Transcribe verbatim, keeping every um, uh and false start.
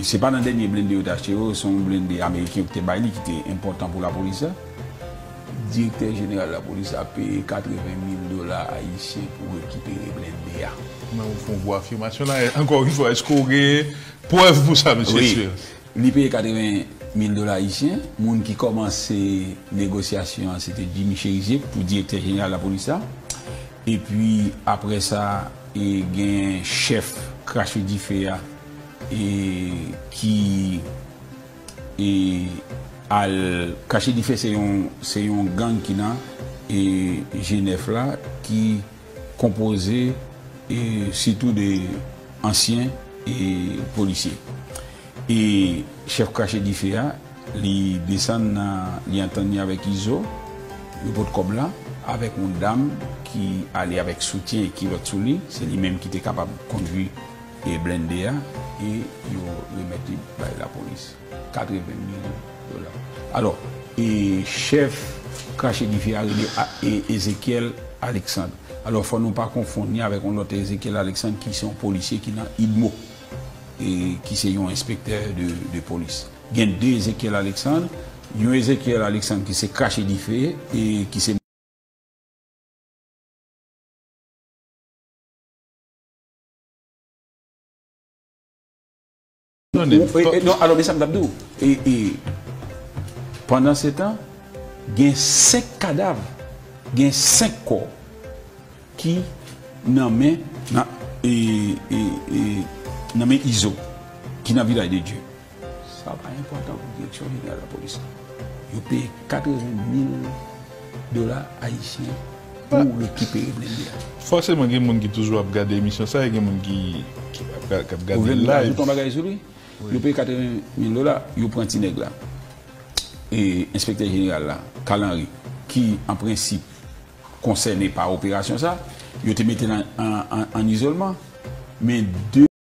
Se pa nan dènye blende yo te achte yo, se yon blende ameriken yo ki te bay li, ki te enpòtan pou lapolis la. Direktè jeneral lapolis la peye katreven mil dola ayisyen pou rekipere blende a. Mwen, ou fè yon gwo afimasyon la. Ankò yon fwa, èske w gen prèv pou sa, mesye Wi. Sir? Li peye katreven mil dola ayisyen, moun ki kòmanse negosyasyon an, se te Jimmy Chérizier pou direktè jeneral lapolis la. Epi, apre sa, e, gen chèf krache dife a, e, ki, e, al, krache dife se yon, se yon gang ki nan, e, G nèf la, ki konpoze, e, sitou de ansyen, e, polisye. E chèf krache dife a, li desann nan, li antann li avèk Izo, yo pot kòb la, avèk yon dam ki ale avèk soutyen e kilòt sou li, se li menm ki te kapab kondui e blende a, e yo remèt li bay lapolis. Katreven mil dola. Alò, e chèf krache dife a rele a, e Ezekiel Alexandre. Alò, fò nou pa konfonn li avèk yon lòt Ezekiel Alexandre ki se yon polisye ki nan idmo, e ki se yon enspektè de, de polis. Gen de Ezekiel Alexandre, yon Ezekiel Alexandre ki se krache dife, e ki se Non, non, non, alò, men sa m t ap di w. E, e, pandan se tan, gen senk kadav, gen senk kò ki nan men, nan, e, e, e, nan men Izo, ki nan Vilaj de Dye. Sa pa enpòtan pou direksyon jeneral lapolis la. Yo peye katreven mil dola ayisyen pou rekipere blende a. Fòseman, gen moun ki toujou ap gade emisyon sa, e gen moun ki, ki ap ga-, k ap Ou gade vle m live. Ajoute yon bagay sou li? Yo peye katreven mil dola, yo pran ti nèg la. E enspektè jeneral la, Carl Henry, ki, an prensip, konsène pa operasyon sa, yo te mete l an, an, an, an izolman. Men de